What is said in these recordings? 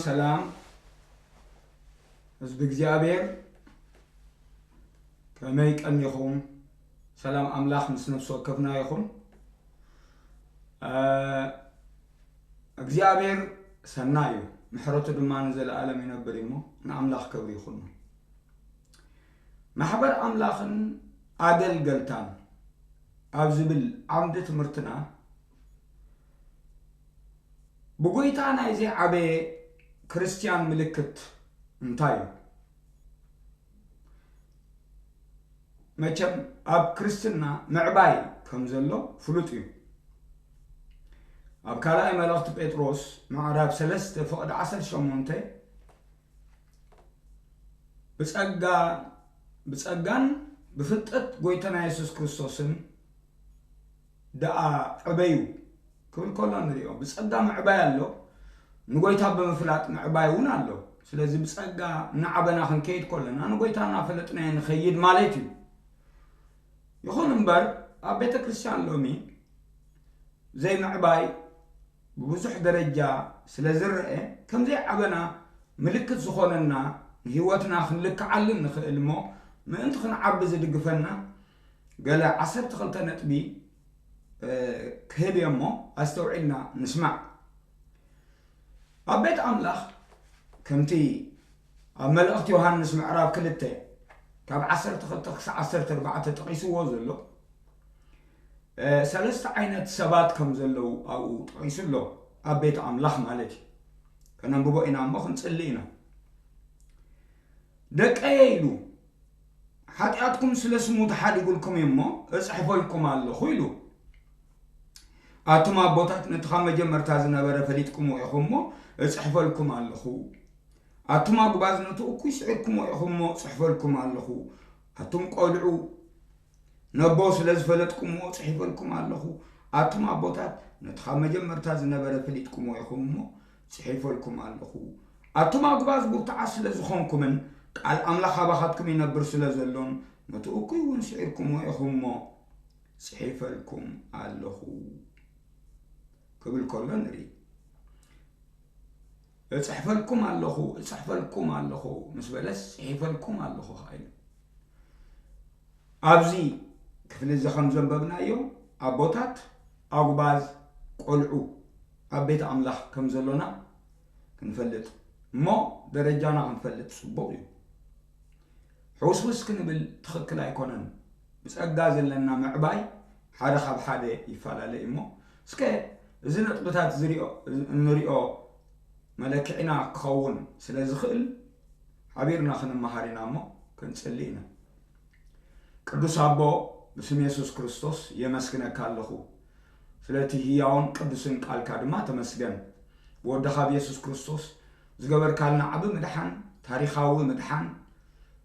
ሰላም ህዝቢ እግዚኣብሔር፣ ከመይ ቀኒኹም? ሰላም ኣምላኽ ምስ ነፍሲ ወከፍና ይኹን። እ፣ እግዚኣብሔር ሰናይ እዩ፣ ምሕረቱ ድማ ንዘለኣለም ይነብር እዩ እሞ፣ ንኣምላኽ ክብሪ ይኹን። ማሕበር ኣምላኽን ኣገልገልታን ኣብ ዝብል ዓምዲ ትምህርትና፣ ብጎይታ ናይ ዘይዓበየ ክርስትያን ምልክት እንታይ እዩ? መቸም ኣብ ክርስትና ምዕባይ ከም ዘሎ ፍሉጥ እዩ። ኣብ ካልኣይ መልእኽቲ ጴጥሮስ ምዕራፍ ሰለስተ ፍቕዲ ዓሰርተ ሸሞንተ፣ ብጸጋ፣ ብጸጋን ብፍልጠት ጎይታና የሱስ ክርስቶስን ደኣ ዕበዩ ክብል ከሎ ንሪኦ። ብጸጋ ምዕባይ ኣሎ፣ ንጎይታ ብምፍላጥ ምዕባይ እውን ኣሎ። ስለዚ ብጸጋ እናዓበና ክንከይድ ከለና ንጎይታ እናፈለጥናዮ ንኸይድ ማለት እዩ። ይኹን እምበር ኣብ ቤተ ክርስቲያን ሎሚ ዘይምዕባይ ብብዙሕ ደረጃ ስለ ዝረአ፣ ከም ዘይዓበና ምልክት ዝኾነና ንህይወትና ክንልክዓሉ ንኽእል እሞ፣ ምእንቲ ክንዓቢ ዝድግፈና ገለ ዓሰርተ ክልተ ነጥቢ፣ እ፣ ክህብ እየ እሞ፣ ኣስተውዒልና ንስማዕ። ኣብ ቤት ኣምላኽ፣ ከምቲ ኣብ መልእኽቲ ዮሃንስ ምዕራፍ ክልተ ካብ ዓሰርተ ክልተ ክሳዕ ዓሰርተ ኣርባዕተ ጠቒስዎ ዘሎ፣ እ፣ ሰለስተ ዓይነት ሰባት ከም ዘለዉ ኣብኡ ጠቒሱ ኣሎ። ኣብ ቤት ኣምላኽ ማለት እዩ። ከነንብቦ ኢና እሞ ክንጽሊ ኢና። "ደቀየ" ኢሉ፣ "ሓጢኣትኩም ስለ ስሙ ተሓዲጉልኩም እዩ እሞ እጽሕፈልኩም ኣለኹ" ኢሉ። "ኣቱም ኣቦታት ነቲ ካብ መጀመርታ ዝነበረ ፈሊጥኩምዎ ኢኹም እሞ እጽሕፈልኩም ኣለኹ። ኣቱም ኣጉባዝ ነቲ እኩይ ስዒርኩምዎ ኢኹም እሞ እጽሕፈልኩም ኣለኹ። ኣቱም ቆልዑ ነቦ ስለ ዝፈለጥኩምዎ ጽሒፈልኩም ኣለኹ። ኣቱም ኣቦታት ነቲ ካብ መጀመርታ ዝነበረ ፈሊጥኩምዎ ኢኹም እሞ ጽሒፈልኩም ኣለኹ። ኣቱም ኣጉባዝ ብርቱዓት ስለ ዝኾንኩምን ቃል ኣምላኽ ኣባኻትኩም ይነብር ስለ ዘሎን ነቲ እኩይ እውን ስዒርኩምዎ ኢኹም እሞ ጽሒፈልኩም ኣለኹ" ክብል ከሎ ንርኢ። "እጽሕፈልኩም ኣለኹ፣ እጽሕፈልኩም ኣለኹ" ምስ በለስ ጽሒፈልኩም ኣለኹ ከኣ ኢሉ። ኣብዚ ክፍሊ እዚ ከም ዘንበብናዮ ኣቦታት፣ ኣጉባዝ፣ ቆልዑ ኣብ ቤት ኣምላኽ ከም ዘሎና ክንፈልጥ እሞ ደረጃና ክንፈልጥ ጽቡቕ እዩ። ሕውስውስ ክንብል ትኽክል ኣይኮነን። ብጸጋ ዘለና ምዕባይ ሓደ ካብ ሓደ ይፈላለ እዩ እሞ፣ እስከ እዚ ነጥብታት ዝሪኦ፣ እንሪኦ መለክዒና ክኸውን ስለ ዝኽእል፣ ሓቢርና ክንመሃር ኢና እሞ ክንጽሊ ኢና። ቅዱስ ኣቦ፣ ብስም የሱስ ክርስቶስ የመስግነካ ኣለኹ። ስለቲ ህያውን ቅዱስን ቃልካ ድማ ተመስገን። ብወድኻ ብየሱስ ክርስቶስ ዝገበርካልና ዓቢ ምድሓን፣ ታሪኻዊ ምድሓን፣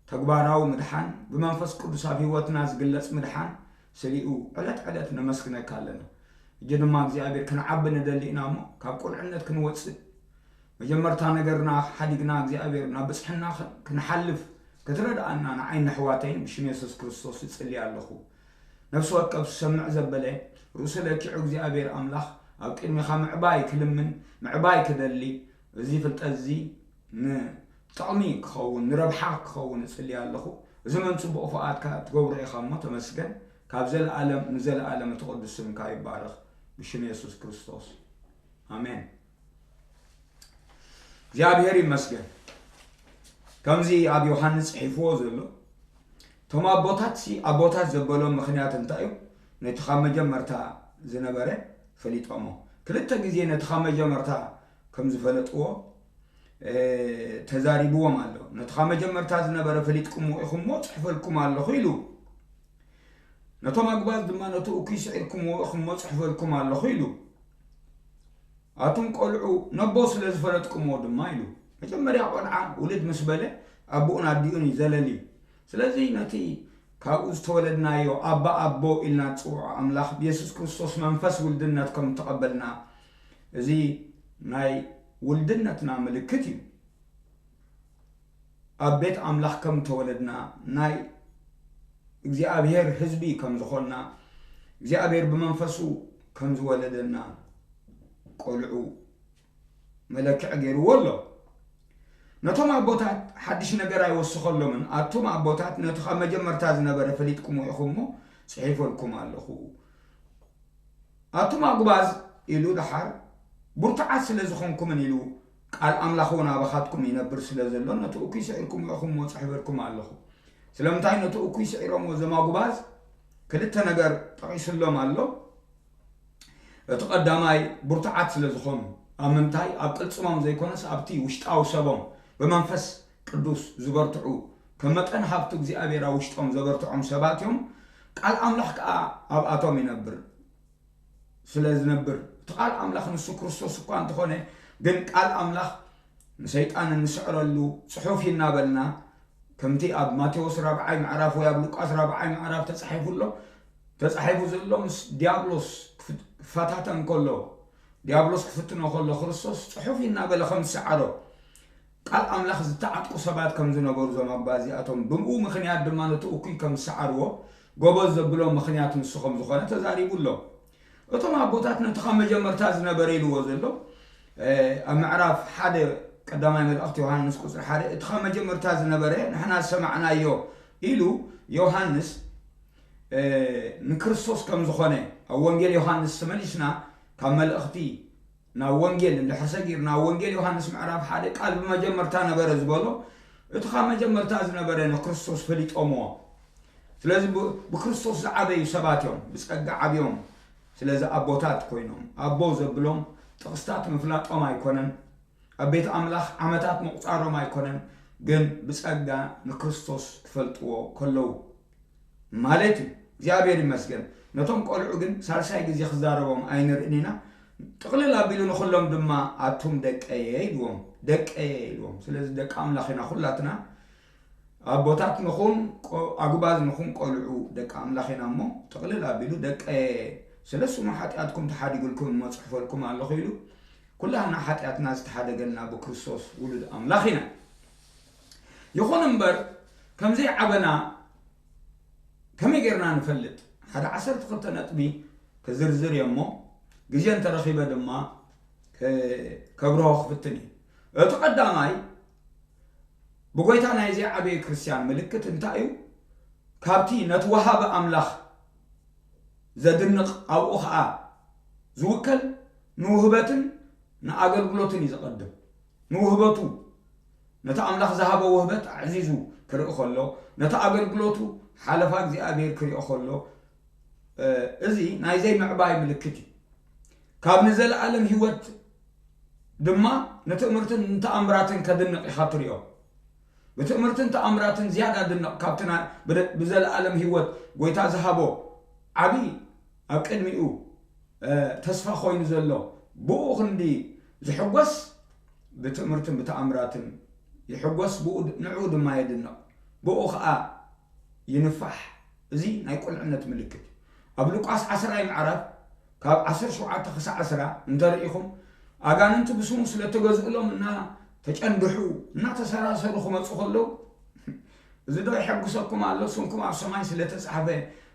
ተግባራዊ ምድሓን፣ ብመንፈስ ቅዱስ ኣብ ህይወትና ዝግለጽ ምድሓን፣ ስሊኡ ዕለት ዕለት ነመስግነካ ኣለና። ሕጂ ድማ እግዚኣብሔር ክንዓቢ ንደሊ ኢና እሞ፣ ካብ ቁልዕነት ክንወጽእ፣ መጀመርታ ነገርና ሓዲግና እግዚኣብሔር ናብ ብጽሕና ኽ-፣ ክንሓልፍ ክትረድኣና ንዓይን ንኣሕዋተይን ብሽም የሱስ ክርስቶስ እጽሊ ኣለኹ። ነፍሲ ወከፍ ዝሰምዕ ዘበለ ርእሱ ለኪዑ እግዚኣብሔር ኣምላኽ ኣብ ቅድሚኻ ምዕባይ ክልምን ምዕባይ ክደሊ፣ እዚ ፍልጠት እዚ ንጥቕሚ ክኸውን፣ ንረብሓ ክኸውን እጽሊ ኣለኹ። እዚ መን ጽቡቕ ፍቓድካ ትገብሮ ኢኻ እሞ ተመስገን። ካብ ዘለኣለም ንዘለኣለም እቲ ቅዱስ ስምካ ይባረኽ። ብሽም የሱስ ክርስቶስ። ኣሜን። እግዚኣብሔር ይመስገን። ከምዚ ኣብ ዮሃንስ ጽሒፍዎ ዘሎ፣ እቶም ኣቦታትሲ፣ ኣቦታት ዘበሎም ምኽንያት እንታይ እዩ? ነቲ ካብ መጀመርታ ዝነበረ ፈሊጦሞ። ክልተ ግዜ ነቲ ካብ መጀመርታ ከም ዝፈለጥዎ፣ እ፣ ተዛሪብዎም ኣሎ። "ነቲ ካብ መጀመርታ ዝነበረ ፈሊጥኩምዎ ኢኹም እሞ ጽሕፈልኩም ኣለኹ" ኢሉ። ነቶም ኣጉባዝ ድማ፣ "ነቲ እኩይ ስዒርኩምዎ ኢኹም እሞ ጽሕፈልኩም ኣለኹ" ኢሉ። "ኣቱም ቆልዑ ነቦ ስለ ዝፈለጥኩምዎ ድማ" ኢሉ። መጀመርያ ቆልዓ ውልድ ምስ በለ ኣቦኡን ኣዲኡን እዩ ዘለሊ። ስለዚ ነቲ ካብኡ ዝተወለድናዮ ኣባ ኣቦ ኢልና ዝጽውዖ ኣምላኽ ብየሱስ ክርስቶስ መንፈስ ውልድነት ከም እተቐበልና፣ እዚ ናይ ውልድነትና ምልክት እዩ። ኣብ ቤት ኣምላኽ ከም እተወለድና፣ ናይ እግዚኣብሔር ህዝቢ ከም ዝኾንና፣ እግዚኣብሔር ብመንፈሱ ከም ዝወለደና ቆልዑ መለክዒ ገይርዎ ኣሎ። ነቶም ኣቦታት ሓድሽ ነገር ኣይወስኸሎምን። ኣቱም ኣቦታት ነቲ ካብ መጀመርታ ዝነበረ ፈሊጥኩምዎ ኢኹም እሞ ጽሒፈልኩም ኣለኹ። ኣቱም ኣጉባዝ ኢሉ ደሓር ብርቱዓት ስለ ዝኾንኩምን ኢሉ ቃል ኣምላኽ እውን ኣባኻትኩም ይነብር ስለ ዘሎ ነቲ እኩይ ስዒርኩምዎ ኢኹም እሞ ጽሒፈልኩም ኣለኹ። ስለምንታይ ነቲ እኩይ ስዒሮምዎ እዞም ኣጉባዝ ክልተ ነገር ጠቒሱሎም ኣሎ። እቲ ቀዳማይ ብርቱዓት ስለ ዝኾኑ። ኣብ ምንታይ? ኣብ ቅልጽሞም ዘይኮነስ ኣብቲ ውሽጣዊ ሰቦም ብመንፈስ ቅዱስ ዝበርትዑ፣ ከም መጠን ሃብቲ እግዚኣብሔር ኣብ ውሽጦም ዘበርትዖም ሰባት እዮም። ቃል ኣምላኽ ከኣ ኣብኣቶም ይነብር። ስለ ዝነብር እቲ ቃል ኣምላኽ ንሱ ክርስቶስ እኳ እንተኾነ፣ ግን ቃል ኣምላኽ ንሰይጣን እንስዕረሉ ጽሑፍ እናበልና ከምቲ ኣብ ማቴዎስ ራብዓይ ምዕራፍ ወይ ኣብ ሉቃስ ራብዓይ ምዕራፍ ተጻሒፉ ኣሎ። ተጻሒፉ ዘሎ ምስ ዲያብሎስ ክፍ- ክፈታተን ከሎ፣ ዲያብሎስ ክፍትኖ ከሎ ክርስቶስ ጽሑፍ እናበለ ከም ዝሰዓሮ ቃል ኣምላኽ ዝተዓጥቁ ሰባት ከም ዝነበሩ እዞም ኣባ እዚኣቶም፣ ብምኡ ምኽንያት ድማ ነቲ እኩይ ከም ዝሰዓርዎ ጎበዝ ዘብሎ ምኽንያት ንሱ ከም ዝኾነ ተዛሪቡ ኣሎ። እቶም ኣቦታት ነቲ ካብ መጀመርታ ዝነበረ ኢልዎ ዘሎ ኣብ ምዕራፍ ሓደ ቀዳማይ መልእኽቲ ዮሃንስ ቁፅሪ ሓደ እቲ ካብ መጀመርታ ዝነበረ ንሕና ዝሰማዕናዮ ኢሉ ዮሃንስ ንክርስቶስ ከም ዝኾነ ኣብ ወንጌል ዮሃንስ ተመሊስና ካብ መልእኽቲ ናብ ወንጌል እንድሕር ሰጊርና ወንጌል ዮሃንስ ምዕራፍ ሓደ ቃል ብመጀመርታ ነበረ ዝበሎ እቲ ካብ መጀመርታ ዝነበረ ንክርስቶስ ፈሊጦምዎ። ስለዚ ብክርስቶስ ዝዓበዩ ሰባት እዮም ብፀጋ ዓብዮም። ስለዚ ኣቦታት ኮይኖም ኣቦ ዘብሎም ጥቕስታት ምፍላጦም ኣይኮነን፣ ኣብ ቤት ኣምላኽ ዓመታት ምቑፃሮም ኣይኮነን፣ ግን ብፀጋ ንክርስቶስ ክፈልጥዎ ከለዉ ማለት እዩ። እግዚኣብሔር ይመስገን። ነቶም ቆልዑ ግን ሳልሳይ ግዜ ክዛረቦም ኣይንርእን ኢና። ጥቕልል ኣቢሉ ንኹሎም ድማ ኣቱም ደቀየ ኢልዎም፣ ደቀየ ኢልዎም። ስለዚ ደቂ ኣምላኽ ኢና ኩላትና። ኣቦታት ንኹን ኣጉባዝ ንኹን ቆልዑ ደቂ ኣምላኽ ኢና እሞ ጥቕልል ኣቢሉ ደቀየ ስለ ስሙ ሓጢኣትኩም ተሓዲጉልኩም እሞ ጽሕፈልኩም ኣለኹ ኢሉ ኩላህና ሓጢኣትና ዝተሓደገልና ብክርስቶስ ውሉድ ኣምላኽ ኢና። ይኹን እምበር ከምዘይ ዓበና ከመይ ጌርና ንፈልጥ? ሓደ ዓሰርተ ክልተ ነጥቢ ክዝርዝር እየ እሞ ግዜ እንተረኺበ ድማ ከብርሆ ክፍትን እዩ። እቲ ቀዳማይ ብጎይታ ናይዚ ዓበየ ክርስትያን ምልክት እንታይ እዩ? ካብቲ ነቲ ወሃቢ ኣምላኽ ዘድንቕ ኣብኡ ኸኣ ዝውከል ንውህበትን ንኣገልግሎትን እዩ ዘቐድም። ንውህበቱ ነቲ ኣምላኽ ዝሃቦ ውህበት ኣዕዚዙ ክርኢ ከሎ ነቲ ኣገልግሎቱ ሓለፋ እግዚኣብሔር ክሪኦ ከሎ እዚ ናይ ዘይምዕባይ ምልክት እዩ። ካብ ንዘለኣለም ህይወት ድማ ንትእምርትን ንተኣምራትን ከድንቕ ኢኻ ትሪኦ። ብትእምርትን ተኣምራትን ዝያዳ ድንቕ ካብቲ ብዘለኣለም ህይወት ጎይታ ዝሃቦ ዓብዪ ኣብ ቅድሚኡ ተስፋ ኮይኑ ዘሎ ብኡ ክንዲ ዝሕጎስ ብትእምርትን ብተኣምራትን ይሕጎስ፣ ንዕኡ ድማ የድንቕ፣ ብኡ ኸዓ ይንፋሕ። እዚ ናይ ቁልዕነት ምልክት እዩ። ኣብ ሉቃስ ዓስራይ ምዕራፍ ካብ ዓሰርተ ሸውዓተ ክሳዕ ዕስራ እንተርኢኹም ኣጋንንቲ ብስሙ ስለ ተገዝእሎም እናተጨንድሑ እናተሰራሰሩ ክመፁ ከለዉ እዚ ዶ የሐጉሰኩም ኣሎ? ስምኩም ኣብ ሰማይ ስለ ተጻሕፈ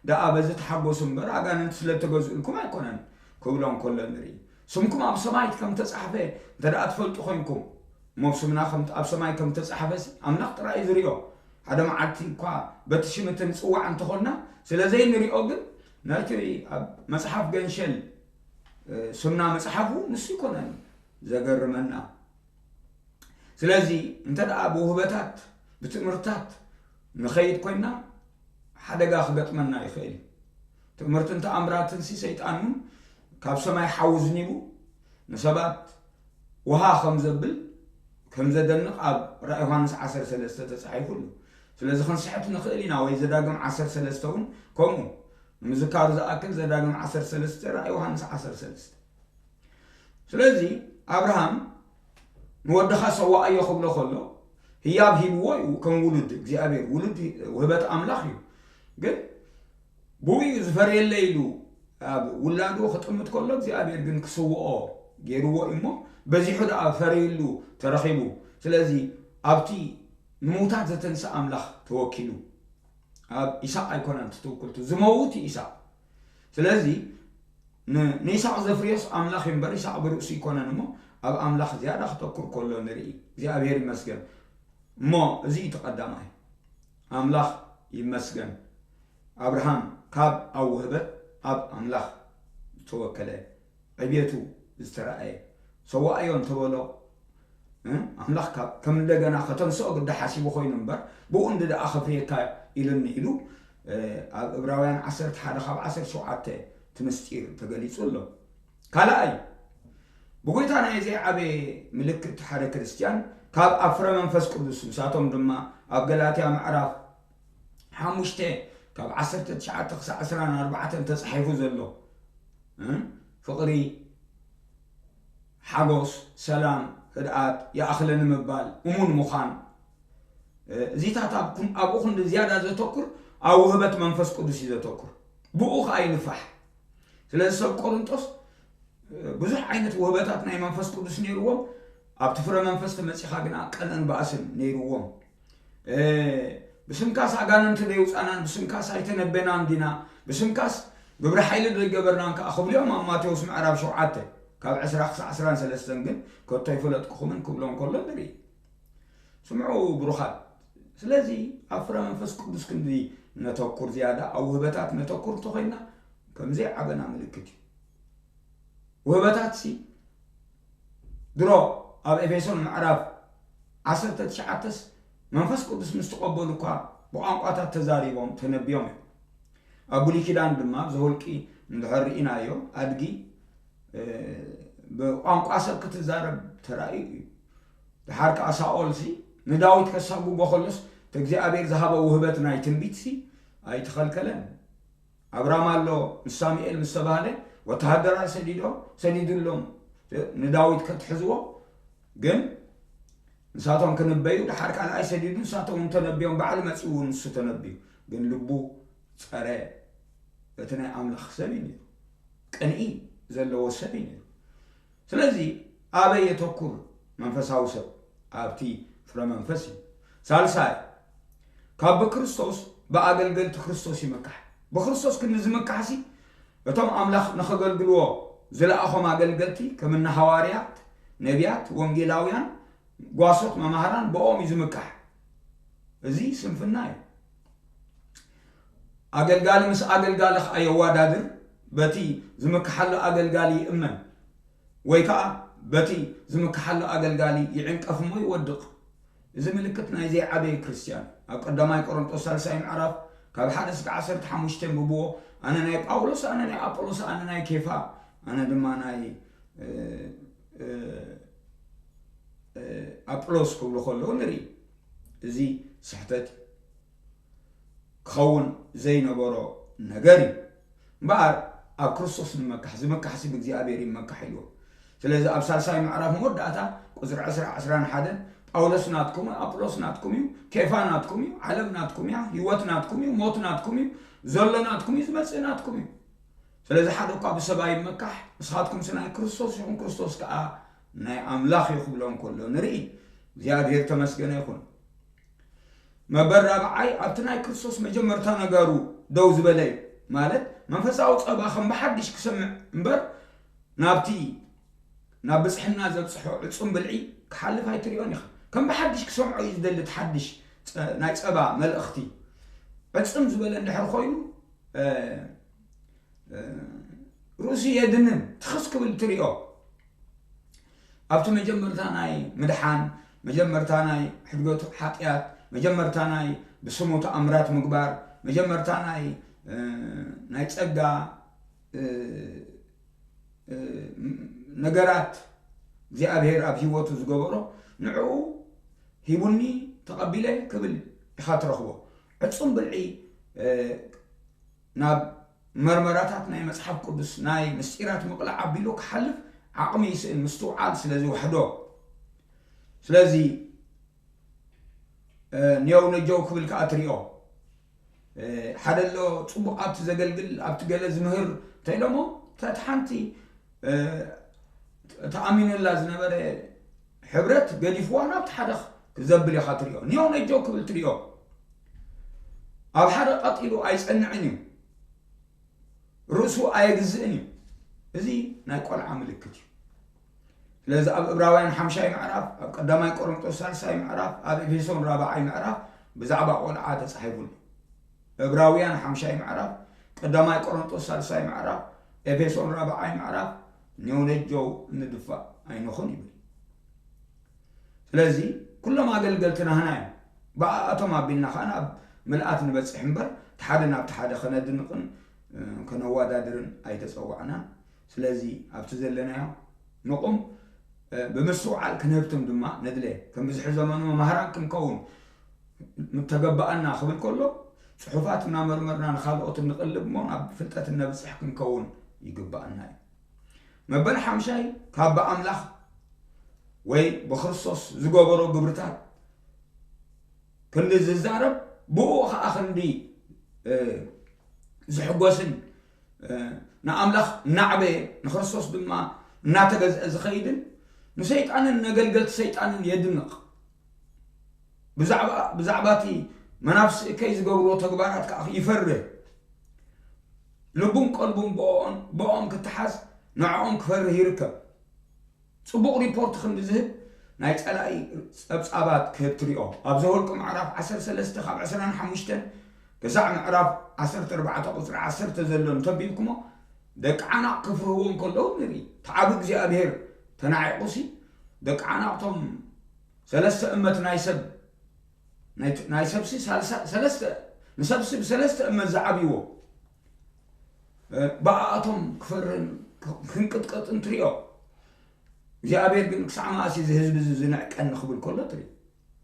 ደኣ በዚ ተሓጎሱ እምበር ኣጋንንቲ ስለ ተገዝኡልኩም ኣይኮነን ክብሎም ከሎ ንርኢ። ስምኩም ኣብ ሰማይ ከም ተጻሕፈ እንተ ደኣ ትፈልጡ ኮይንኩም እሞ ስምና ኣብ ሰማይ ከም ተጻሕፈ ኣምላኽ ጥራይ እዩ ዝሪኦ። ሓደ መዓልቲ እኳ በቲ ሽም እቲ ንጽዋዕ እንተኾንና ስለ ዘይንሪኦ ግን ነቲ ኣብ መጽሓፍ ገንሸል ስምና ምጽሓፉ ንሱ ይኮነን ዘገርመና። ስለዚ እንተ ደኣ ብውህበታት ብትእምርታት ንኸይድ ኮይንና ሓደጋ ክገጥመና ይኽእል እዩ። ትእምርትን ተኣምራትንሲ ሰይጣን እውን ካብ ሰማይ ሓዊ ዝኒቡ ንሰባት ውሃ ከም ዘብል ከም ዘደንቕ ኣብ ራእይ ዮሃንስ ዓሰርተ ሰለስተ ተጻሒፉ ኣሎ። ስለዚ ክንስሕት ንኽእል ኢና ወይ ዘዳግም ዓሰርተ ሰለስተ እውን ከምኡ ንምዝካሩ ዝኣክል ዘዳግም ዓሰርተ ሰለስተ ራእይ ዮሃንስ ዓሰርተ ሰለስተ። ስለዚ ኣብርሃም ንወድኻ ሰዋኣዮ ክብሎ ከሎ ህያብ ሂብዎ እዩ ከም ውሉድ እግዚኣብሔር ውሉድ ውህበት ኣምላኽ እዩ። ግን ብኡ እዩ ዝፈርየለይ ኢሉ ኣብ ውላዱ ክጥምት ከሎ እግዚኣብሔር ግን ክስውኦ ገይርዎ እዩ እሞ በዚሑ ደኣ ፈርይሉ ተረኺቡ። ስለዚ ኣብቲ ንምውታት ዘተንስእ ኣምላኽ ተወኪሉ ኣብ ኢሳቅ ኣይኮነን ትትውክልቱ ዝመውት እዩ ኢሳቅ። ስለዚ ንኢሳቅ ዘፍርዮስ ኣምላኽ እዩ እምበር ኢሳቅ ብርእሱ ይኮነን እሞ ኣብ ኣምላኽ ዝያዳ ክተኩር ከሎ ንርኢ። እግዚኣብሔር ይመስገን። እሞ እዚ እዩ እቲ ቀዳማይ። ኣምላኽ ይመስገን። ኣብርሃም ካብ ኣብ ውህበት ኣብ ኣምላኽ ዝተወከለ ዕብየቱ ዝተረኣየ ሰዋእዮ እንተበሎ ኣምላኽ ካብ ከም እንደገና ከተንስኦ ግዳ ሓሲቡ ኮይኑ እምበር ብኡ እንዲ ደኣ ከፍርየካ ኢሉኒ ኢሉ ኣብ እብራውያን ዓሰርተ ሓደ ካብ ዓሰርተ ሸውዓተ እቲ ምስጢር ተገሊጹ ኣሎ። ካልኣይ ብጎይታ ናይ ዘይዓበየ ምልክት ሓደ ክርስትያን ካብ ኣፍረ መንፈስ ቅዱስ ንሳቶም ድማ ኣብ ገላትያ ምዕራፍ ሓሙሽተ ካብ ዓሰርተ ትሽዓተ ክሳዕ ዕስራን ኣርባዕተን ተጻሒፉ ዘሎ ፍቕሪ፣ ሓጎስ፣ ሰላም፣ ህድኣት፣ ይኣኽለኒ ምባል፣ እሙን ምዃን፣ እዚታት ኣብኡ ክንዲ ዝያዳ ዘተኩር ኣብ ውህበት መንፈስ ቅዱስ እዩ ዘተኩር። ብኡ ከዓ ይንፋሕ። ስለዚ ሰብ ቆርንጦስ ብዙሕ ዓይነት ውህበታት ናይ መንፈስ ቅዱስ ነይርዎም። ኣብቲ ፍረ መንፈስ ተመፂኻ ግና ቀንእን ባእስን ነይርዎም። ብስምካስ ኣጋንንቲ ደይውፃናን ብስምካስ ኣይተነበናን ዲና ብስምካስ ግብሪ ሓይሊ ደይገበርናን ከዓ ክብልዮም ኣብ ማቴዎስ ምዕራፍ ሸውዓተ ካብ ዕስራ ክሳዕ ዕስራን ሰለስተን ግን ከቶ ይፈለጥኩኹምን ክብሎም ከሎ ንርኢ። ስምዑ ብሩኻት። ስለዚ ኣብ ፍረ መንፈስ ቅዱስ ክንዲ ነተኩር ዝያዳ ኣብ ውህበታት ነተኩር እንተኮይና ከምዘይ ዓበና ምልክት እዩ። ውህበታት ሲ ድሮ ኣብ ኤፌሶን ምዕራፍ ዓሰርተ ትሽዓተስ መንፈስ ቅዱስ ምስ ተቐበሉ እኳ ብቋንቋታት ተዛሪቦም ተነቢዮም እዮም። ኣብ ብሉይ ኪዳን ድማ ዘሁልቂ እንድሕር ርኢናዮ ኣድጊ ብቋንቋ ሰብ ክትዛረብ ተራእዩ እዩ። ድሓር ከዓ ሳኦል ሲ ንዳዊት ከሳጉጎ ከሎስ እቲ እግዚኣብሔር ዝሃቦ ውህበት ናይ ትንቢት ሲ ኣይተኸልከለን። ኣብራም ኣሎ ምስ ሳሙኤል ምስ ተባህለ ወተሃደራት ሰዲዶ ሰዲዱሎም ንዳዊት ከትሕዝዎ ግን ንሳቶም ክንበዩ ድሓር ካልኣይ ሰዲዱ ንሳቶም እውን ተነቢዮም ባዕሉ መፂኡ እውን ንሱ ተነቢዩ ግን ልቡ ፀረ እቲ ናይ ኣምላኽ ሰብ እዩ ነይሩ። ቅንኢ ዘለዎ ሰብ እዩ ነይሩ። ስለዚ ኣበይ የተኩር መንፈሳዊ ሰብ ኣብቲ ፍረ መንፈስ እዩ። ሳልሳይ ካብ ብክርስቶስ ብኣገልገልቲ ክርስቶስ ይምካሕ። ብክርስቶስ ክንዲ ዝምካሕሲ እቶም ኣምላኽ ንኸገልግልዎ ዝለኣኾም ኣገልገልቲ ከምኒ ሃዋርያት፣ ነቢያት፣ ወንጌላውያን፣ ጓሶት፣ መማህራን ብኦም እዩ ዝምካሕ። እዚ ስንፍና እዩ። ኣገልጋሊ ምስ ኣገልጋሊ ከዓ የዋዳድር፣ በቲ ዝምክሓሉ ኣገልጋሊ ይእመን ወይ ከዓ በቲ ዝምክሓሉ ኣገልጋሊ ይዕንቀፍ እሞ ይወድቕ። እዚ ምልክት ናይ ዘይዓበየ ክርስትያን ኣብ ቀዳማይ ቆሮንጦስ ሳልሳይ ምዕራፍ ካብ ሓደ እስከ ዓሰርተ ሓሙሽተ እንብብዎ ኣነ ናይ ጳውሎስ ኣነ ናይ ኣጶሎስ ኣነ ናይ ኬፋ ኣነ ድማ ናይ ኣጵሎስ ክብሉ ከለዉ ንርኢ። እዚ ስሕተት ክኸውን ዘይነበሮ ነገር እዩ። እምበኣር ኣብ ክርስቶስ ንመካሕ ዝመካሕሲ ብእግዚኣብሔር ይመካሕ ኢልዎ። ስለዚ ኣብ ሳልሳይ ምዕራፍ መወዳእታ ቁፅሪ ዕስራ ዕስራን ሓደን ጳውሎስ ናትኩም ኣጵሎስ ናትኩም እዩ፣ ኬፋ ናትኩም እዩ፣ ዓለም ናትኩም እያ፣ ህይወት ናትኩም እዩ፣ ሞት ናትኩም እዩ፣ ዘሎ ናትኩም እዩ፣ ዝመፅእ ናትኩም እዩ። ስለዚ ሓደ እኳ ብሰብ ኣይመካሕ፣ ንስኻትኩምሲ ናይ ክርስቶስ ኢኹም፣ ክርስቶስ ከዓ ናይ ኣምላኽ እዩ ክብሎም ከሎ ንርኢ። እግዚኣብሔር ተመስገነ ይኹን። መበል ራብዓይ ኣብቲ ናይ ክርስቶስ መጀመርታ ነገሩ ደው ዝበለ እዩ። ማለት መንፈሳዊ ጸባ ከም ብሓድሽ ክሰምዕ እምበር ናብቲ ናብ ብጽሕና ዘብጽሖ ዕጹም ብልዒ ክሓልፍ ኣይትሪኦን ኢኻ። ከም ብሓድሽ ክሰምዖ እዩ ዝደሊ እቲ ሓድሽ ናይ ጸባ መልእኽቲ። ዕጽም ዝበለ እንድሕር ኮይኑ ርእሱ የድንን ትኽስ ክብል ትሪኦ። ኣብቲ መጀመርታ ናይ ምድሓን፣ መጀመርታ ናይ ሕድገቱ ሓጢኣት፣ መጀመርታ ናይ ብስሙ ተኣምራት ምግባር፣ መጀመርታ ናይ ናይ ጸጋ ነገራት እግዚኣብሔር ኣብ ህይወቱ ዝገበሮ ንዕኡ ሂቡኒ ተቐቢለ ክብል ኢኻ ትረኽቦ። ዕጹም ብልዒ ናብ መርመራታት ናይ መጽሓፍ ቅዱስ ናይ ምስጢራት ምቕላዕ ኣቢሉ ክሓልፍ ዓቕሚ ይስእን ምስትውዓል ስለ ዝውሕዶ። ስለዚ ኒዮው ነጀው ክብል ከዓ ትሪኦ ሓደ ኣሎ ጽቡቕ ኣብቲ ዘገልግል ኣብቲ ገለ ዝምህር እንተኢሎሞ ተቲ ሓንቲ ተኣሚኑላ ዝነበረ ሕብረት ገዲፍዋ ናብቲ ሓደ ክዘብል ኢኻ ትሪኦ። ኒዮው ነጀው ክብል ትሪኦ። ኣብ ሓደ ቀጢሉ ኣይጸንዕን እዩ። ርእሱ ኣየግዝእን እዩ። እዚ ናይ ቆልዓ ምልክት እዩ። ስለዚ ኣብ ዕብራውያን ሓምሻይ ምዕራፍ፣ ኣብ ቀዳማይ ቆሮንጦስ ሳልሳይ ምዕራፍ፣ ኣብ ኤፌሶን ራብዓይ ምዕራፍ ብዛዕባ ቆልዓ ተጻሒፉ ኣሎ። ዕብራውያን ሓምሻይ ምዕራፍ፣ ቀዳማይ ቆሮንጦስ ሳልሳይ ምዕራፍ፣ ኤፌሶን ራብዓይ ምዕራፍ፣ ኔውነጆው ንድፋእ ኣይንኹን ይብል። ስለዚ ኩሎም ኣገልገልቲ ናህና እዮም። ብኣኣቶም ኣቢልና ከኣ ናብ ምልኣት ንበጽሕ እምበር፣ እቲ ሓደ ናብቲ ሓደ ከነድንቕን፣ እ፣ ከነወዳድርን ኣይተጸዋዕናን። ስለዚ ኣብቲ ዘለናዮ ንቑም፣ እ፣ ብምስትውዓል ክንህብትም ድማ ነድለ። ከም ብዝሒ ዘመኑ መማህራን ክንከውን ምተገባኣና ክብል ከሎ፣ ጽሑፋት እናመርመርና ንኻልኦት እንቕልብ እሞ ናብ ፍልጠት እነብጽሕ ክንከውን ይግባኣና እዩ። መበል ሓምሻይ ካብ ብኣምላኽ ወይ ብክርስቶስ ዝገበሮ ግብርታት ክንዲ ዝዛረብ፣ ብኡ ኸዓ ክንዲ፣ እ፣ ዝሕጎስን፣ እ፣ ንኣምላኽ እናዕበየ ንክርስቶስ ድማ እናተገዝአ ዝኸይድን ንሰይጣንን ነገልገልቲ ሰይጣንን የድንቕ። ብዛዕባ፣ ብዛዕባ እቲ መናፍስቲ እከይ ዝገብርዎ ተግባራት ከኣ ይፈርህ። ልቡን ቀልቡን ብኦን-፣ ብኦም ክተሓዝ ንዕኦም ክፈርህ ይርከብ። ጽቡቕ ሪፖርት ክንዲ ዝህብ ናይ ጸላኢ ጸብጻባት ክህብ ትሪኦ። ኣብ ዘኍልቁ ምዕራፍ ዓሰርተ ሰለስተ ካብ ዕስራን ሓሙሽተን ክሳዕ ምዕራፍ ዓሰርተ ኣርባዕተ ቁጽሪ ዓሰርተ ዘሎ እንተንቢብኩሞ፣ ደቂ ዓናቕ ክፍርህዎ እንከለዉ ንርኢ። እቲ ዓቢ እግዚኣብሔር ተናዒቑሲ፣ ደቂ ዓናቕቶም ሰለስተ እመት ናይ ሰብ፣ ናይ፣ ናይ ሰብሲ ሳልሳ-፣ ሰለስተ፣ ንሰብሲ ብሰለስተ እመት ዝዓብይዎ፣ እ፣ ብኣኣቶም ክፈርን ክ-፣ ክንቅጥቀጥን ትሪኦ። እግዚኣብሔር ግን ክሳዕ መኣስ እዚ ህዝቢ እዚ ዝንዕቀኒ ክብል ከሎ ትርኢ።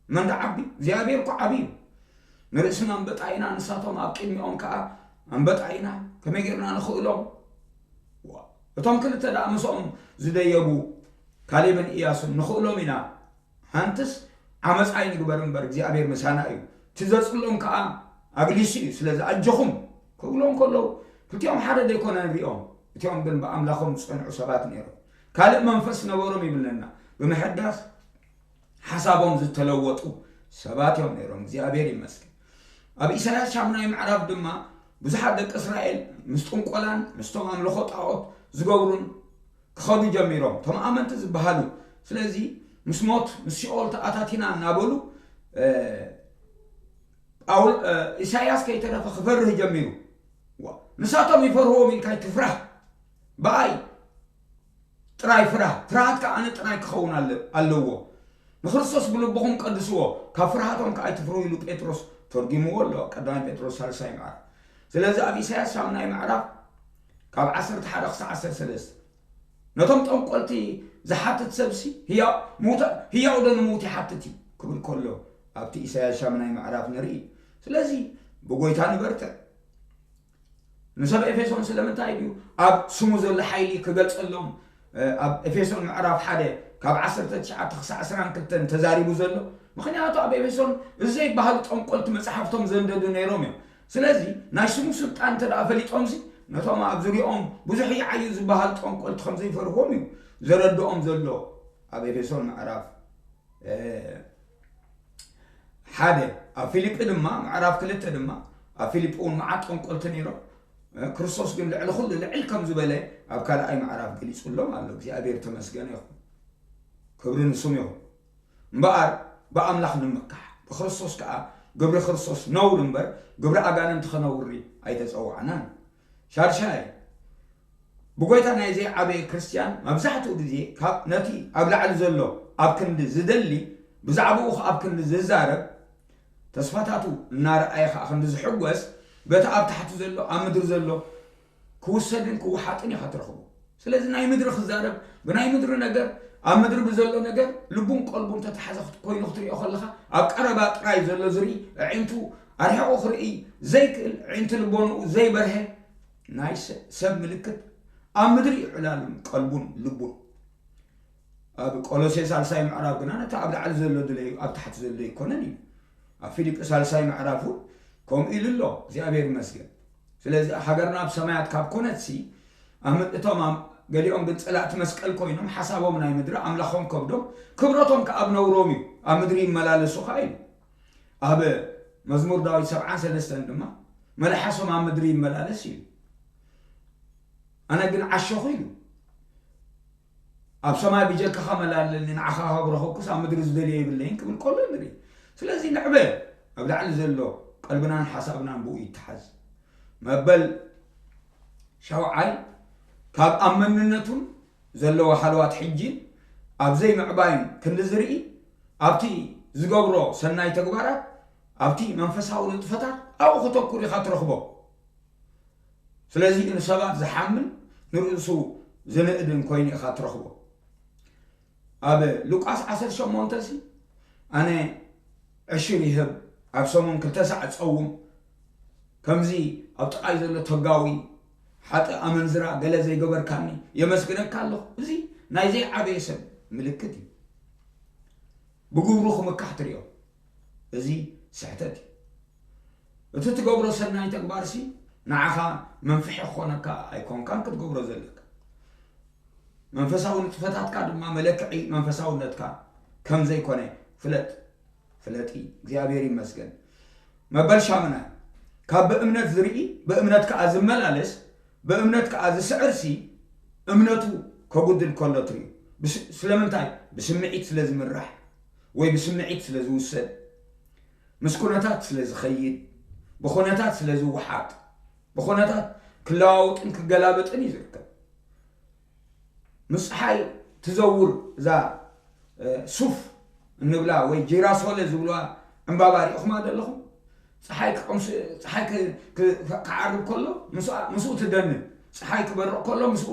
መን ደኣ ዓቢ? እግዚኣብሔር እኮ ዓቢ እዩ። ንርእስና ኣንበጣ ኢና፣ ንሳቶም ኣብ ቅድሚኦም ከኣ ኣንበጣ ኢና። ከመይ ጌርና ንኽእሎም? ዋ፣ እቶም ክልተ ደኣ ምስኦም ዝደየቡ ካሌብን ኢያሱን ንኽእሎም ኢና። ሓንትስ ዓመፃ ይንግበር እምበር እግዚኣብሔር ምሳና እዩ። እቲ ዘፅሎም ከዓ ኣግሊሱ እዩ። ስለዚ ኣጆኹም ክብሎም ከለዉ ክልቲኦም ሓደ ዘይኮነ ንሪኦም። እቲኦም ግን ብኣምላኾም ዝፀንዑ ሰባት ነይሮም። ካልእ መንፈስ ነበሮም ይብለና። ብምሕዳስ ሓሳቦም ዝተለወጡ ሰባት እዮም ነይሮም። እግዚኣብሔር ይመስገን። ኣብ ኢሳያስ ሻምናይ ምዕራፍ ድማ ብዙሓት ደቂ እስራኤል ምስ ጥንቆላን ምስቶም ኣምልኾ ጣዖት ዝገብሩን ክኸዱ ጀሚሮም። እቶም ኣመንቲ ዝበሃሉ። ስለዚ ምስ ሞት ምስ ሲኦል ተኣታቲና እናበሉ፣ እ፣ ጳውል-፣ እ፣ ኢሳያስ ከይተረፈ ክፈርህ ጀሚሩ። ዋ፣ ንሳቶም ይፈርህዎም ኢልካ ኣይትፍራህ። ብኣይ ጥራይ ፍራህ። ፍርሃት ከኣ ኣነ ጥራይ ክኸውን ኣለ-፣ ኣለዎ። ንክርስቶስ ብልብኹም ቀድስዎ፣ ካብ ፍርሃቶም ከኣ ኣይትፍርሁ ኢሉ ጴጥሮስ ተርጒምዎ ኣሎ። ቀዳማይ ጴጥሮስ ሳልሳይ ምዕራፍ። ስለዚ ኣብ ኢሳያስ ሻምናይ ምዕራፍ ካብ ዓሰርተ ሓደ ክሳዕ ዓሰርተ ሰለስተ ነቶም ጠንቆልቲ ዝሓትት ሰብሲ ህያው፣ ምውታ-፣ ህያው ዶ ንምውት ይሓትት እዩ ክብል ከሎ ኣብቲ ኢሳያስ ሻምናይ ምዕራፍ ንርኢ። ስለዚ ብጎይታ ንበርትዕ። ንሰብ ኤፌሶን ስለምንታይ ድዩ ኣብ ስሙ ዘሎ ሓይሊ ክገልጸሎም፣ እ፣ ኣብ ኤፌሶን ምዕራፍ ሓደ ካብ ዓሰርተ ትሽዓተ ክሳዕ ዕስራን ክልተን ተዛሪቡ ዘሎ? ምኽንያቱ ኣብ ኤፌሶን እዚ ዘይበሃሉ ጠንቆልቲ መጽሓፍቶም ዘንደዱ ነይሮም እዮም። ስለዚ ናይ ስሙ ስልጣን እንተ ደኣ ፈሊጦምሲ ነቶም ኣብ ዙሪኦም ብዙሕ ይዓዩ ዝበሃሉ ጠንቆልቲ ከም ዘይፈርህዎም እዩ ዘረድኦም ዘሎ። ኣብ ኤፌሶን ምዕራፍ እ፣ ሓደ፣ ኣብ ፊልጲ ድማ፣ ምዕራፍ ክልተ ድማ፣ ኣብ ፊልጲ እውን መዓት ጠንቆልቲ ነይሮም። እ፣ ክርስቶስ ግን ልዕሊ ኩሉ ልዕል ከም ዝበለ ኣብ ካልኣይ ምዕራፍ ገሊጹሎም ኣሎ። እግዚኣብሔር ተመስገነ ይኹን። ክብሪ ንስሙ ይኹን። እምበኣር ብኣምላኽ ንምካሕ፣ ብክርስቶስ ከኣ ግብሪ ክርስቶስ ነውር እምበር ግብሪ ኣጋንንቲ ኸነውሪ ኣይተጸዋዕናን። ሻድሻይ፣ ብጎይታ ናይ ዘይዓበየ ክርስትያን መብዛሕትኡ ግዜ ካብ ነቲ ኣብ ላዕሊ ዘሎ ኣብ ክንዲ ዝደሊ ብዛዕባኡ ኣብ ክንዲ ዝዛረብ ተስፋታቱ እናረኣየ ኸዓ ክንዲ ዝሕጎስ በቲ ኣብ ታሕቲ ዘሎ ኣብ ምድሪ ዘሎ ክውሰድን ክወሓጥን ኢኻ ትረኽቦ። ስለዚ ናይ ምድሪ ክዛረብ ብናይ ምድሪ ነገር ኣብ ምድሪ ብዘሎ ነገር ልቡን ቀልቡን ተተሓዘ ክት-፣ ኮይኑ ክትሪኦ ከለኻ ኣብ ቀረባ ጥራይ ዘሎ ዝርኢ ኣዒንቱ ኣርሒቑ ክርኢ ዘይክእል ኣዒንቲ ልቦንኡ ዘይበርሀ ናይ ሰ-፣ ሰብ ምልክት ኣብ ምድሪ እዩ ዕላሉን ቀልቡን ልቡን። ኣብ ቆሎሴ ሳልሳይ ምዕራፍ ግና ነቲ ኣብ ላዕሊ ዘሎ ድለዩ ኣብ ታሕቲ ዘሎ ኣይኮነን እዩ። ኣብ ፊልጲ ሳልሳይ ምዕራፍ እውን ከምኡ ኢሉ ኣሎ። እግዚኣብሔር ይመስገን። ስለዚ ሃገርና ኣብ ሰማያት ካብ ኮነትሲ ኣብ ምድ-፣ እቶም ኣብ-፣ ገሊኦም ግን ጸላእቲ መስቀል ኮይኖም ሓሳቦም ናይ ምድሪ ኣምላኾም ከብዶም ክብረቶም ከኣ ኣብ ነውሮም እዩ። ኣብ ምድሪ ይመላለሱ ከኣ ኢሉ። ኣብ መዝሙር ዳዊት ሰብዓን ሰለስተን ድማ መልሓሶም ኣብ ምድሪ ይመላለስ እዩ። ኣነ ግን ዓሸኹ ኢሉ። ኣብ ሰማይ ብጀካኻ መላለኒ፣ ንዓኻ ካብ ረኸብኩስ ኣብ ምድሪ ዝደልዮ የብለይን ክብል ከሎ ንርኢ። ስለዚ ንዕበ ኣብ ላዕሊ ዘሎ ቀልብናን ሓሳብናን ብኡ ይተሓዝ። መበል ሻውዓይ፣ ካብ ኣብ መንነቱን ዘለዎ ሃለዋት ሕጂ ኣብ ዘይምዕባይን ክንዲ ዝርኢ፣ ኣብቲ ዝገብሮ ሰናይ ተግባራት፣ ኣብቲ መንፈሳዊ ንጥፈታት ኣብኡ ከተኩር ኢኻ ትረኽቦ። ስለዚ ንሰባት ዝሓምን ንርእሱ ዝንእድን ኮይኑ ኢኻ ትረኽቦ። ኣብ ሉቃስ ዓሰርተ ሸሞንተ ሲ ኣነ ዕሽር ይህብ፣ ኣብ ሰሙን ክልተ ሳዕ ጸውም፣ ከምዚ ኣብ ጥቓይ ዘሎ ተጋዊ ሓጥእ ኣመንዝራ ገለ ዘይገበርካኒ የመስግነካ ኣለኹ። እዚ ናይ ዘይዓበየ ሰብ ምልክት እዩ። ብግብሩ ክምካሕ ትርእዮ። እዚ ስሕተት እዩ። እቲ ትገብሮ ሰናይ ተግባርሲ ንዓኻ መንፍሒ ክኾነካ ኣይኮንካን ክትገብሮ ዘለካ። መንፈሳዊ ንጥፈታትካ ድማ መለክዒ መንፈሳውነትካ ከም ዘይኮነ ፍለጥ። ፍለጢ። እግዚኣብሔር ይመስገን። መበል ሻምናይ፣ ካብ ብእምነት ዝርኢ ብእምነት ከኣ ዝመላለስ ብእምነት ከኣ ዝስዕርሲ እምነቱ ከጉድል ከሎ ትርእዩ። ብስ-፣ ስለምንታይ? ብስምዒት ስለ ዝምራሕ ወይ ብስምዒት ስለ ዝውሰድ፣ ምስ ኩነታት ስለ ዝኸይድ፣ ብኹነታት ስለ ዝወሓጥ፣ ብኹነታት ክለዋወጥን ክገላበጥን እዩ ዝርከብ። ምስ ፀሓይ ትዘውር እዛ፣ እ፣ ሱፍ እንብላ ወይ ጂራሶለ ዝብልዋ ዕምባባ ሪእኹማ ዶ ኣለኹም? ፀሓይ ክቐምስ-፣ ፀሓይ ክ-፣ ክ-፣ ክዓርብ ከሎ ምስኣ-፣ ምስኡ ትደንን፣ ፀሓይ ክበርቕ ከሎ ምስኡ፣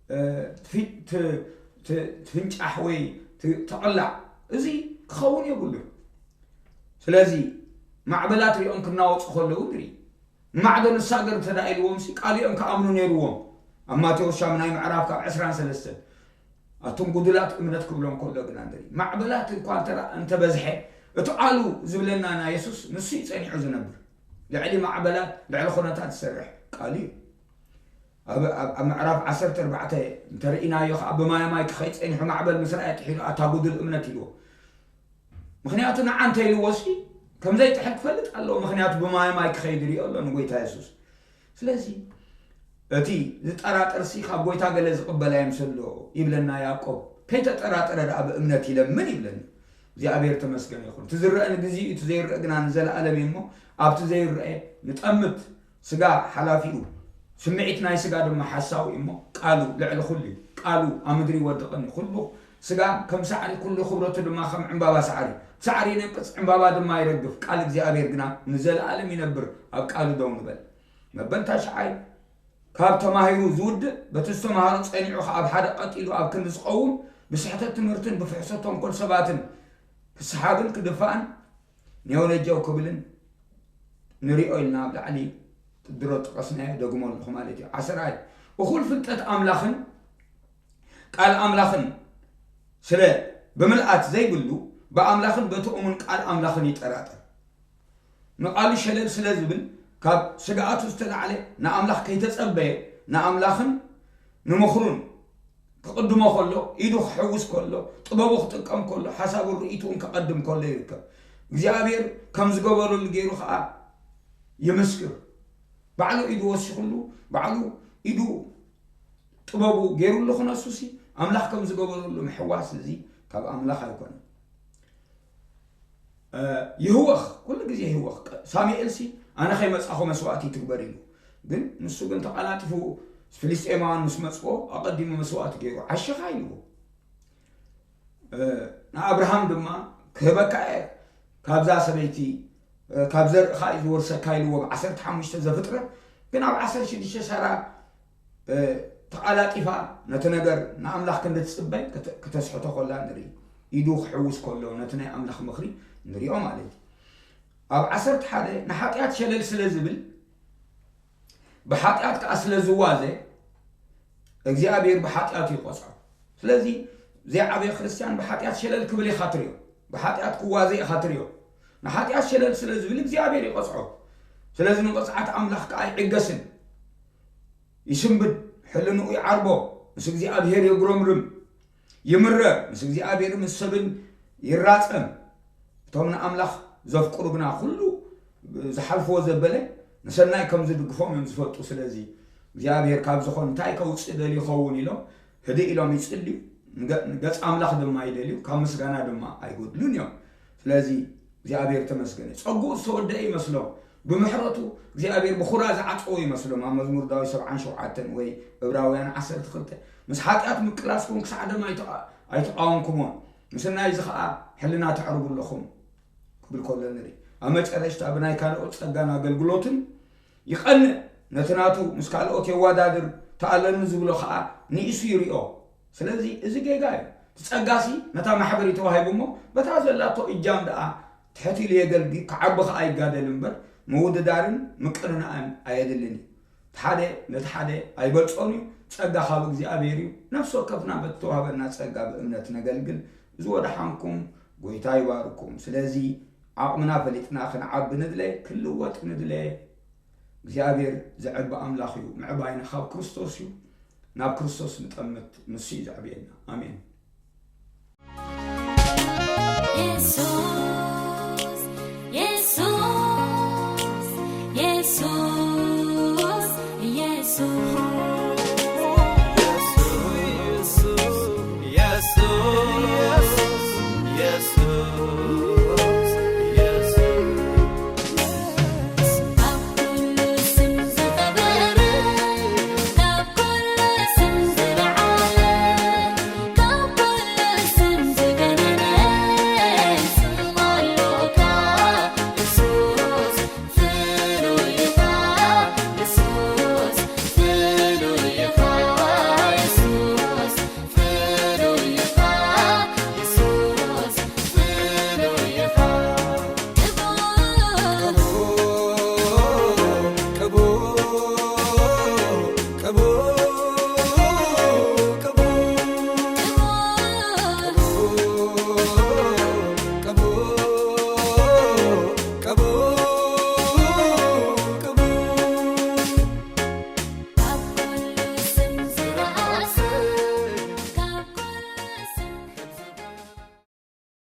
እ፣ ትፊ-፣ ት-፣ ት-፣ ትፍንጫሕ ወይ ት-፣ ትቕላዕ። እዚ ክኸውን የብሉን። ስለዚ ማዕበላት ሪኦም ክናወፁ ከለዉ ንርኢ። ንማዕዶ ንሳገር እንተ ደኣ ኢልዎም ሲ ቃል እዮም ክኣምኑ ነይርዎም። ኣብ ማቴዎስ ሻምናይ ምዕራፍ ካብ ዕስራን ሰለስተን። ኣቱም ጉዱላት እምነት ክብሎም ከሎ ግና ንርኢ። ማዕበላት እኳ እንተ ደኣ እንተበዝሐ፣ እቲ ቃሉ ዝብለና ናይ የሱስ ንሱ እዩ ጸኒዑ ዝነብር። ልዕሊ ማዕበላት፣ ልዕሊ ኹነታት ዝሰርሕ ቃሉ እዩ። ኣብ፣ ኣብ፣ ኣብ ምዕራፍ ዓሰርተ ኣርባዕተ እንተ ርኢናዮ ኸኣ ብማይ ማይ ክኸይድ ጸኒሑ ማዕበል ምስ ረኣየ ጥሒሉ ኣታ ጉዱል እምነት ኢልዎ። ምኽንያቱ ንዓ እንተ ኢልዎ ሲ ከም ዘይጥሕል ክፈልጥ ኣለዎ። ምኽንያቱ ብማይ ማይ ክኸይድ ይሪኦ ኣሎ ንጎይታ የሱስ። ስለዚ እቲ ዝጠራጠር ሲ ካብ ጎይታ ገለ ዝቕበል ኣይምሰሎ ይብለና ያዕቆብ። ከይተጠራጠረ ደኣ ብእምነት ይለምን ይብለና። እግዚኣብሔር ተመስገን ይኹን። እቲ ዝረአ ንግዜኡ እዩ፣ እቲ ዘይረአ ግና ንዘለኣለም እዩ እሞ ኣብቲ ዘይረአ ንጠምት። ስጋ ሓላፊ እዩ፣ ስምዒት ናይ ስጋ ድማ ሓሳዊ እዩ እሞ ቃሉ ልዕሊ ኩሉ እዩ። ቃሉ ኣብ ምድሪ ይወድቕን እዩ። ኩሉ ስጋ ከም ሳዕሪ፣ ኩሉ ክብረቱ ድማ ከም ዕምባባ ሳዕሪ። ሳዕሪ ይነቅጽ፣ ዕምባባ ድማ ይረግፍ፣ ቃል እግዚኣብሔር ግና ንዘለኣለም ይነብር። ኣብ ቃሉ ደው ንበል። መበል ታሽዓይ፣ ካብ ተማሂሩ ዝውድእ፣ በቲ ዝተምሃሮ ጸኒዑ ኸኣ ኣብ ሓደ ቀጢሉ ኣብ ክንዲ ዝቐውም፣ ብስሕተት ትምህርትን ብፍሕሶት ተንኮል ሰባትን ክሰሓብን ክድፋእን ኔው ነጀው ክብልን ንሪኦ ኢልና ኣብ ላዕሊ ድሮ ጠቐስናዮ፣ ደግሞ ኣለኹ ማለት እዩ። ዓሰርኣይ፣ እኹል ፍልጠት ኣምላኽን ቃል ኣምላኽን ስለ ብምልኣት ዘይብሉ፣ ብኣምላኽን በቲ እሙን ቃል ኣምላኽን ይጠራጠር። ንቃሉ ሸለል ስለ ዝብል፣ ካብ ስግኣቱ ዝተላዕለ ንኣምላኽ ከይተጸበየ፣ ንኣምላኽን ንምኽሩን ክቕድሞ ከሎ፣ ኢዱ ክሕውስ ከሎ፣ ጥበቡ ክጥቀም ከሎ፣ ሓሳቡን ርእይትኡን ከቐድም ከሎ ይርከብ። እግዚኣብሔር ከም ዝገበረሉ ገይሩ ኸኣ ይምስክር። ባዕሉ ኢዱ ወሲኹሉ፣ ባዕሉ ኢዱ ጥበቡ ገይሩሉ ክነሱሲ፣ ኣምላኽ ከም ዝገበረሉ ምሕዋስ እዚ ካብ ኣምላኽ ኣይኮነን። እ፣ ይህወኽ፣ ኩሉ ግዜ ይህወኽ። ቀ-፣ ሳሙኤልሲ፣ "ኣነ ከይመጻኹ መስዋእቲ ትግበር" ኢሉ። ግን ንሱ ግን ተቐላጢፉ፣ ፍልስጤማውያን ምስ መጽዎ፣ ኣቐዲሙ መስዋእቲ ገይሩ፣ "ዓሽኻ" ኢልዎ። እ፣ ንኣብርሃም ድማ፣ "ክህበካ እየ፣ ካብዛ ሰበይቲ፣ እ፣ ካብ ዘርእኻ እዩ ዝወርሰካ" ኢልዎ፣ ብ ዓሰርተ ሓሙሽተ ዘፍጥረት። ግን ኣብ ዓሰርተ ሽዱሽተ ሳራ እ፣ ተቓላጢፋ ነቲ ነገር ንኣምላኽ ክንዲ ትጽበ ክተ-፣ ክተስሕቶ ከላ ንርኢ። ኢዱ ክሕውስ ከሎ ነቲ ናይ ኣምላኽ ምኽሪ ንሪኦ ማለት እዩ። ኣብ ዓሰርተ ሓደ ንሓጢኣት ሸለል ስለ ዝብል፣ ብሓጢኣት ከኣ ስለ ዝዋዘ፣ እግዚኣብሔር ብሓጢኣቱ ይቖጽዖ። ስለዚ ዘይዓበየ ክርስትያን ብሓጢኣት ሸለል ክብል ኢኻ ትሪኦ። ብሓጢኣት ክዋዘ ኢኻ ትሪኦ። ንሓጢኣት ሸለል ስለ ዝብል እግዚኣብሔር ይቐጽዖ። ስለዚ ንቕጽዓት ኣምላኽ ከኣ ይዕገስን። ይስንብድ፣ ሕልንኡ ይዓርቦ፣ ምስ እግዚኣብሔር የጉረምርም፣ ይምረር፣ ምስ እግዚኣብሔር ምስ ሰብን ይራጸም። እቶም ንኣምላኽ ዘፍቅሩ ግና ኩሉ ዝሓልፍዎ ዘበለ ንሰናይ ከም ዝድግፎም እዮም ዝፈልጡ። ስለዚ እግዚኣብሔር ካብ ዝኾን እንታይ ከውጽእ ደልዩ ይኸውን ኢሎም ህድእ ኢሎም ይጽልዩ። ንገ- ንገጽ ኣምላኽ ድማ ይደልዩ፣ ካብ ምስጋና ድማ ኣይጎድሉን እዮም። ስለዚ እግዚኣብሔር ተመስገነ። ጸጉኡ ዝተወደአ ይመስሎም፣ ብምሕረቱ እግዚኣብሔር ብኹራ ዝዓጸዎ ይመስሎም። ኣብ መዝሙር ዳዊት ሰብዓን ሸውዓተን ወይ ዕብራውያን ዓሰርተ ክልተ፣ ምስ ሓጢኣት ምቅላስኩም ክሳዕ ደም ኣይተቓ- ኣይተቓወምኩሞን፣ ምስናይ እዚ ኸኣ ሕልና ተዕርቡ ኣለኹም ክብል ከሎ ንርኢ። ኣብ መጨረሽታ ብናይ ካልኦት ጸጋን ኣገልግሎትን ይቐንእ፣ ነቲ ናቱ ምስ ካልኦት የወዳድር፣ ተኣለኒ ዝብሎ ኸኣ ንኢሱ ይሪኦ። ስለዚ እዚ ጌጋ እዩ። እቲ ጸጋሲ ነታ ማሕበር እዩ ተዋሂቡ እሞ በታ ዘላቶ እጃም ደኣ ትሕት ኢሉ የገልግል፣ ክዓቢ ኸኣ ይጋደል እምበር ምውድዳርን ምቅንናእን ኣየድልን እዩ። እቲ ሓደ ነቲ ሓደ ኣይበልጾን እዩ። ጸጋ ካብ እግዚኣብሔር እዩ። ነፍሲ ወከፍና በቲ ተዋህበና ጸጋ ብእምነት ነገልግል። እዚ ወደሓንኩም፣ ጎይታ ይባርኩም። ስለዚ ዓቕምና ፈሊጥና ክንዓቢ ንድለ፣ ክንልወጥ ንድለ። እግዚኣብሔር ዘዕቢ ኣምላኽ እዩ። ምዕባይና ካብ ክርስቶስ እዩ። ናብ ክርስቶስ ንጠምት፣ ንሱ እዩ ዘዕብየና። ኣሜን።